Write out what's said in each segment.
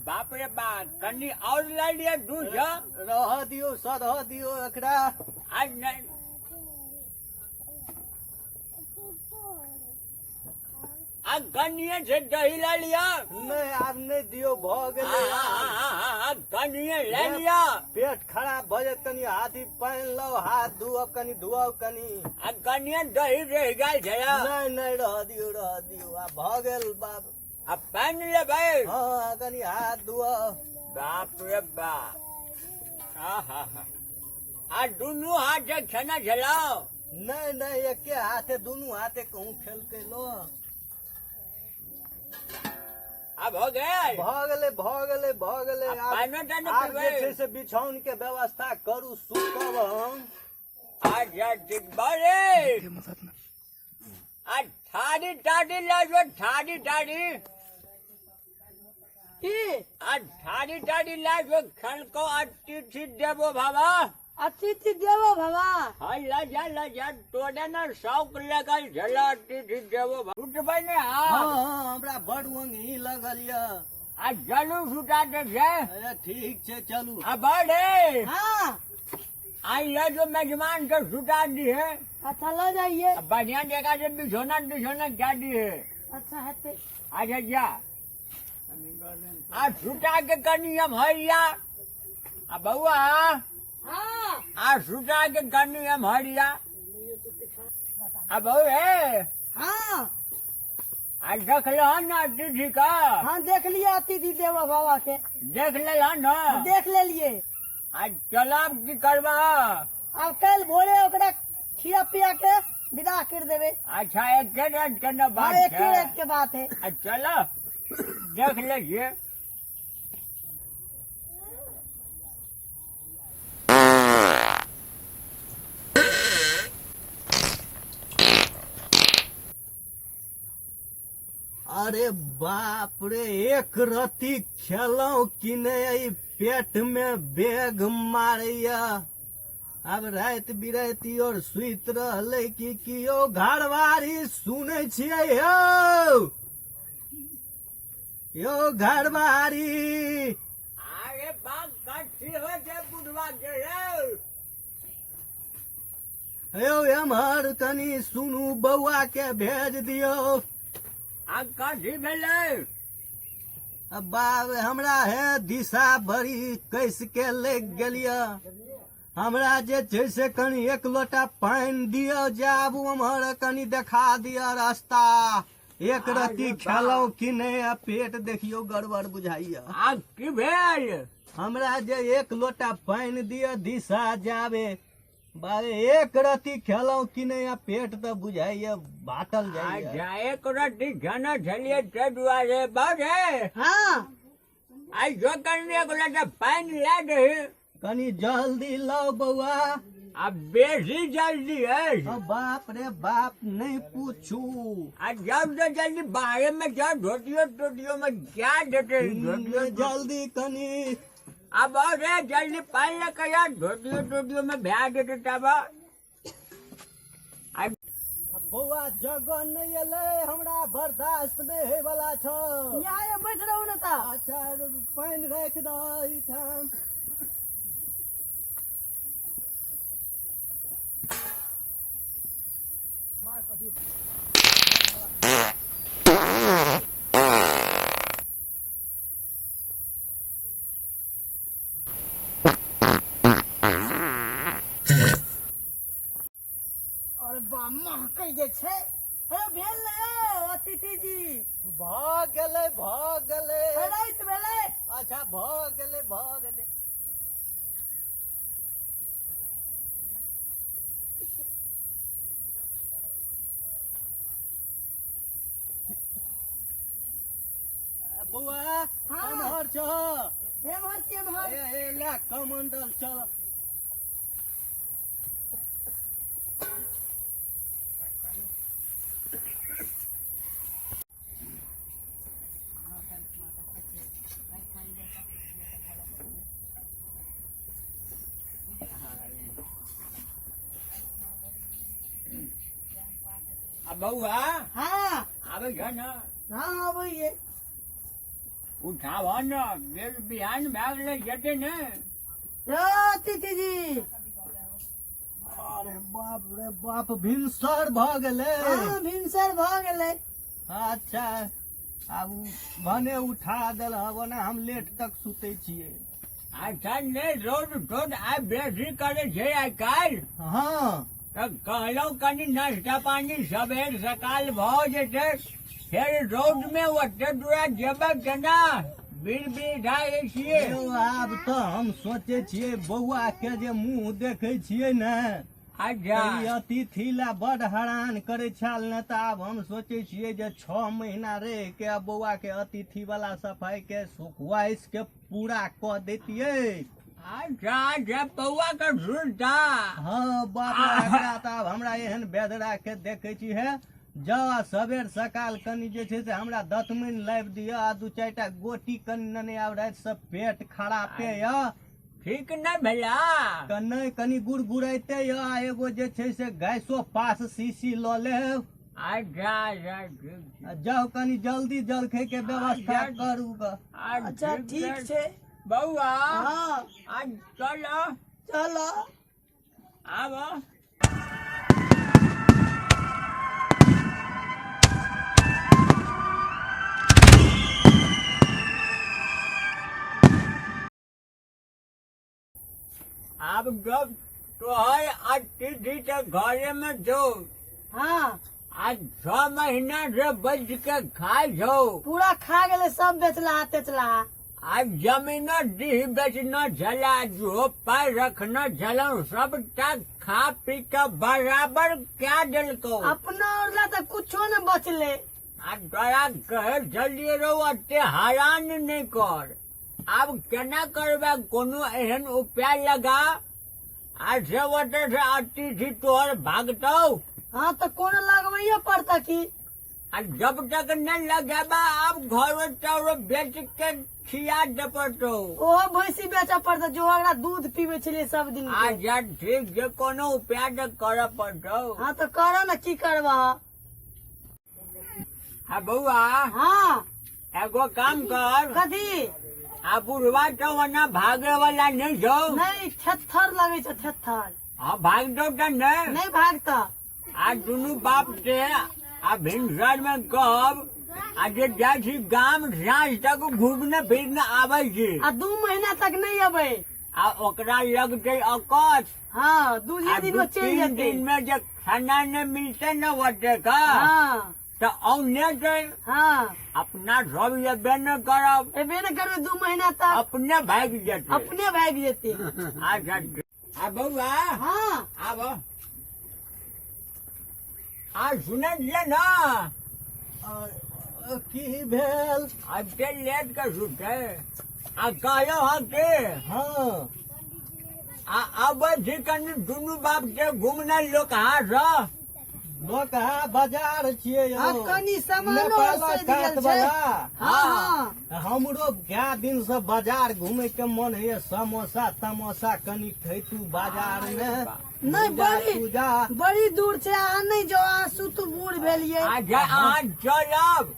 बाप रे बाप, कनी और लए लिअ दूध। रह दियौ, सरह दियौ एकरा। आ नहि, आ कनिए से दही लए लिअ। नहि, आब नहि दियौ, भऽ गेलै। आ कनिए लए लिअ। पेट खराब भऽ जायत। कनि हाथी पानि लाउ, हाथ धोअब कनि, धोअब कनि। आ कनिए दही रहि गेल छै। नहि नहि, रह दियौ, रह दियौ, आब भऽ गेल बाप। आ पानि लेबै? हँ, कनि हाथ धोअब। बाप रे बाप, आहा, आ दुनू हाथ से खेना छलौ? नहि नहि, एके हाथे, दुनू हाथे कहूँ खेलकै लो। आ भऽ गेल? भऽ गेलै, भऽ गेलै, भऽ गेलै। आ आब पानिओ तानिओ आब जे पीबै? छै से बिछौन के व्यवस्था करू, सुतब हम। अच्छा ठीक बड़े। आ थारी तारी लऽ जो, थारी तारी। की? आ थारी तारी लऽ जो, खेलको अतिथि देबो बाबा। अतिथि देवो भवा। हाँ, लऽ जा, लऽ जा। तोरे ने शौक लगल छल अतिथि देबो भवा। उठबै ने? हँ। हाँ। हँ, हमरा बड़ ओंघी लगल यऽ। आ चलू, सुता दे छै। अरे ठीक छै, चलू। आ बड़े। हाँ। आई लऽ जो, मेजबान के सुता दी है। अच्छा, लऽ जाइए। आ बढ़िया जगह से बिछौना बिछौना क्या दी है। अच्छा, हेतै। अच्छा जा, आ सुता के कनी हम हरिया। आ बउआ। हाँ। आ सुता के कनी हम हरिया। आ बऊ हे। हाँ। आ देख लहन ना अतिथि का? हाँ, देख लिए अतिथि देवो बाबा के। देख लेलहन ना? देख लेलिए। आ चलब की करबा? आब काल्हि भोरे ओकरा खिया पिया के विदा कर देबै। अच्छा, एके रात के ना हाँ। बात एके छै। रात के बात है। आ चलो, देख ले छियै। अरे बाप रे, एक रत्ती खेलौं कि नहि, एहि पेट मे बेग मारैया। आब राति बिराति और सुति रहलै कि कि यौ घरवारी, सुनै छियै यौ? यौ घरवारी। अरे बाप, कथी होइ छै बुढ़वा के यौ? यौ एम्हर कनि सुनू, बौआ के भेज दियौ। आ कथी भेलै? बाप, हमरा हे दिशा बड़ी कस के लागि गेलिय। हमरा जे छै से कनि एक लोटा पानि दियौ, जाबू उम्हर कनि देखा दिअ रास्ता। एक रत्ती अरे खेलौं कि नहि, आ पेट देखियौ गड़बड़ बुझाइया। आ की भेल? हमरा जे एक लोटा पानि दिअ, दिशा जाबे। बारे, एक रत्ती खेलौं कि नहि, आ पेट तऽ बुझाइया बाटल जाइया। अच्छा, एक रत्ती खाना छलियै ताहि दुआरे बाजे। हाँ। आइ जो कनि एक लोटा पानि लए दही। कनि जल्दी लाउ बौआ। आ बेसी जल्दी अछि? ओ बाप रे बाप, नहि पूछू। आ जब तो जल्दी बाहरे में जाओ, धोतियो टोतियो में क्या देते धोतियो। जल्दी कनि। अब और रे, जल्दी पानि लए के जा, धोतियो टोतियो में भए जेतै तब। बौआ, जगह नहि एलै, हमरा बर्दाश्त नहि होय वाला छौ। यहाँ बैठ रहू ने तऽ। अच्छा, पानि राखि दह एहिठाम। अरे बा, महकै जे छै। हे भेल ने यौ अतिथि जी? भऽ गेलै, भऽ गेलै। राति भेलै। अच्छा, भऽ गेलै, भऽ गेलै। बौआ। हाँ। एम्हर छह? एम्हर छी, एम्हर। ए ए ले कमंडल, चल। आ बौआ। हाँ। आबै छ ने? हाँ, अबैये। उठाबह ने, बेर बिहान भए गेलै, जेतै ने। यौ अतिथि जी। अरे बाप रे बाप, भिनसर भऽ गेलै। हँ, भिनसर भऽ गेलै। अच्छा, आब भने उठा देलह, ओना हम लेट तक सुतै छियै। अच्छा, नहि रोड तोड आइ बेसी करै छै आइ काल्हि। तऽ कहलहुँ कनि नाश्ता पानी सबेर सकाल भऽ जेतै, फेर रौदमे ओते दूरा जेबै केना? बीर बीर छियै। यौ, आब तऽ हम सोचै छियै बौआ के जे मुँह देखै छियै ने, ई अतिथि ला बड हरान करै छल ने, तऽ आब हम सोचै छियै जे 6 महीना रहि के आ बौआ के अतिथि वाला सफाई के ख्वाहिश के पूरा कऽ दैतियै। अच्छा अच्छा, बौआ के सुनता। हँ बाप रे, एकरा तऽ आब हमरा एहन बेदरा के देखै छी। हे जाउ आ सबेर सकाल कनि जे छै से हमरा दतमनि लाबि दिअ आ दू चारिटा गोटी कनि नेने आब, रातिसँ पेट खरापे यऽ। ठीक नहि भेला? नहि, कनि गुड़गुड़ाइते यऽ, आ एगो जे छै से गैसो पास शीशी लऽ लेब। अच्छा अच्छा, ठीक छै। आ जाउ, कनि जल्दी जलखै के व्यवस्था करू ग। अच्छा, ठीक छै। बौआ। हँ। आज चल। चल। आब आब जब तोहर अतिथि तऽ घरे में छौ। आज 6 महीना से बच के खाइ छौ। पूरा खा गेलै सब बेचला तेचला। आज जमीनो डीह बेचना छला, जो पाइ रखना छलहुँ, सबटा खा पी के बराबर क्या देलकौ। अपना और ला तऽ कुछो ने बचलै। आ तोरा कहै छलियै रौ, एते हरान नहि कर। आब केना करबै? कोनो एहन उपाय लगा आ से ओतऽ से अतिथि तोहर भागतौ। हँ, तऽ कोनो लगबैये पड़तै की। आ जब तक नहि लगेबा, आब घरो तरो बेच के खिया दे पड़तौ। ओहो भैंसी बेचऽ पड़तै, जो ओकरा दूध पीबै छलियै सब दिन के। अच्छा ठीक छै, कोनो उपाय तऽ करऽ पड़तौ। हँ, तऽ करऽ ने, की करबह? आ बौआ। हँ। एगो काम कर। कथी? आ बुढ़वा तो ओना भागे वाला नहीं छौ। नहि, थेथर लगै छै, थेथर। हाँ, भागतौ तऽ नहि। नहि भागतऽ। आ दुनू बाप से आ भिनसर में कहब आ जे जाइ छी गाम, साँझ तक घूमने फिरने आबै छी। आ 2 महीना तक नहि अबै। आ ओकरा लगतै अकछ। हँ, दूजे आ दिन दू में चलि तीन जेतै। दिन में जे खाना नहि मिलतै ने ओते का, तऽ औने छै। अपना सब एबे ने करब। एबे ने करबै 2 महीना तक। अपने भागि जेतै। अपने भागि जेतै। अच्छा, आ बौआ। हँ। आब आ सुनै छियै ने? और की भेल? एते लेट के सुतै आ कहलहुँ हँ कि आ अबै छी कनि दुनू बाप के घुमने लोकहा लोकहा बाजार छियै यौ। हँ, कनि सामानो नेपालक सधि कात गेल छै। बला। हँ हँ। हमरो कए दिन से बाजार घूमे के मन होइए, समोसा तमोसा कनि खैतू बाजार मे। नहि, पूजा बड़ी पूजा। बड़ी दूर छै, अहाँ नहि जाउ, अहाँ सुतू, बूढ़ भेलियै। अच्छा, अहाँ चलब,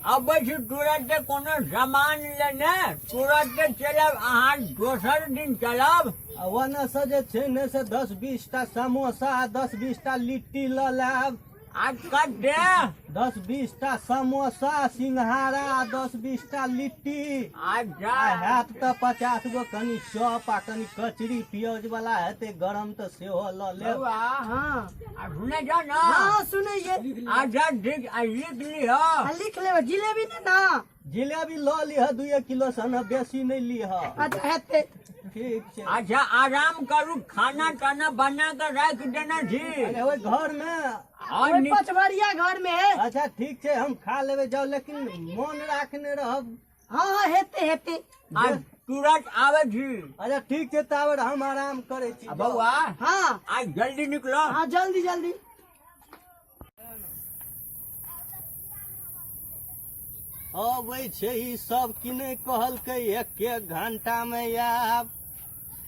अबै छी तुरंत कोनो सामान लेने, तुरंत चलब, अहाँ दोसर दिन चलब। आ ओने से जे छै ने से 10-20 टा समोसा आ 10-20 टा लिट्टी लऽ लेब। आ कते? 10-20 टा समोसा, सिंघाड़ा आ 10-20 टा लिट्टी। अच्छा। आ हैत तऽ 50 गो कनि चॉप आ कनि कचरी प्याज वाला हेतै गरम तऽ सेहो लऽ लेब। बौआ। हँ। आ सुनै छौ ने? हँ, सुनैये। अच्छा ठीक, आ लिख लिह। आ लिख लेबै, जिलेबी ने ने? जिलेबी लऽ लिह 2 किलो सन, बेसी नहि लिह। अच्छा, हेतै। ठीक छै। अच्छा, आराम करू, खाना ताना बना के राखि देने छी। अरे, ओहि घर मे? और ओहि पचवरिया घर मे है। अच्छा ठीक छै, हम खा लेबै, जाउ, लेकिन मोन राखने रहब। हँ हँ, हेतै हेतै। आ तुरंत आबै छी। अच्छा ठीक छै, ताबे हम आराम करै छी। आ बौआ। हँ। आ जल्दी निकलो। हँ, जल्दी जल्दी। अबै छै ई सब कि नहि? कहलकै एक एक घंटा मे आयब।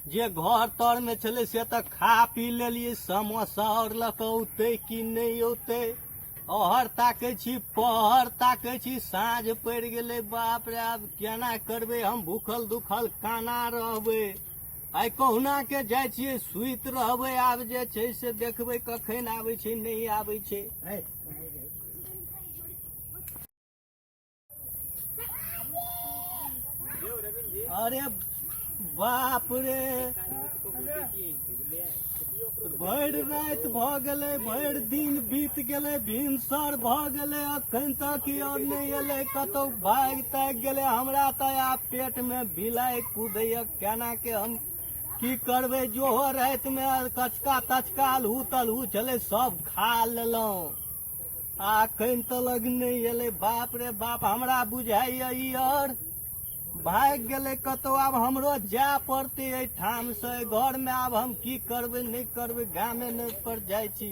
जे घर तर मे छलै से तऽ खा पी लेलियै, समोसा और लऽ कऽ औतै कि नहि औतै? ओहर ताकै छी पहर ताकै छी, साँझ पड़ि गेलै। बाप रे, आब केना करबै हम? भूखल दुखल काना रहबै? आइ कहुना के जाइ छियै, सुति रहबै। आब जे छै से देखबै कखन आबै छै, नहि आबै छै। अरे बाप रे, भरि राति भऽ गेलै, भरि दिन बीत गेलै, भिनसर भऽ गेलै, अखन तक आओर नहि एलै। कतौ भागि तागि गेलै। हमरा तऽ आब पेटमे बिलाइ कुदैया। केना के हम की करबै? जोहो रातिमे कचका तचका अल्हू तल्हू छलै, सब खा लेलहुँ, आ अखन तलक नहि एलै। बाप रे बाप, हमरा बुझाइया ई आओर भागि गेलै कतौ। आब हमरो जाय पड़तै एहिठामसँ। एहि घरमे आब हम की करबै, नहि करबै? गामे नहि पर जाइ छी।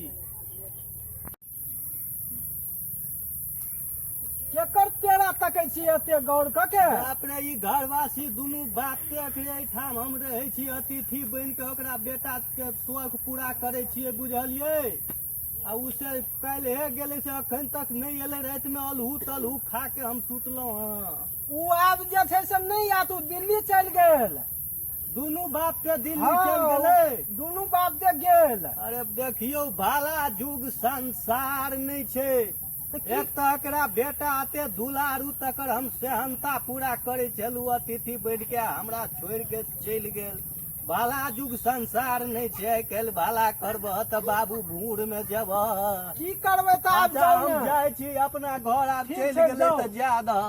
केकर पेड़ा तकै छी एते गौर कऽ के? बाप रे, ई घरवासी दुनू बाप के अखरे एहिठाम हम रहै छी अतिथि बनि के, ओकरा बेटा के शौक पूरा करै छियै, बुझलियै? आ उ से काल्हि गेलै से अखन तक नहि एलै। रातिमे अल्हू तल्हू खा के हम सुतलहुँ हँ। ओ आब जे छै से नहि आयत, ओ दिल्ली चलि गेल। दुनू बाप के दिल्ली चलि गेलै? दुनू बाप जे गेल। अरे देखियौ, भाला जुग संसार नहि छै। एक तऽ एकरा बेटा एते दुलारू, तकर हम सेहनता पूरा करै छलहुँ अतिथि बैठ के, हमरा छोड़ि के चलि गेल। भाला जुग संसार नहि छै आइ काल्हि। भाला करबह तऽ बाबू भूर मे जेबह। की करबै तऽ आब? अच्छा, जाउ हम ने। जाइ छी अपना घर आब। ठीक चलि छै, गेलै जाउ। तऽ जा दह।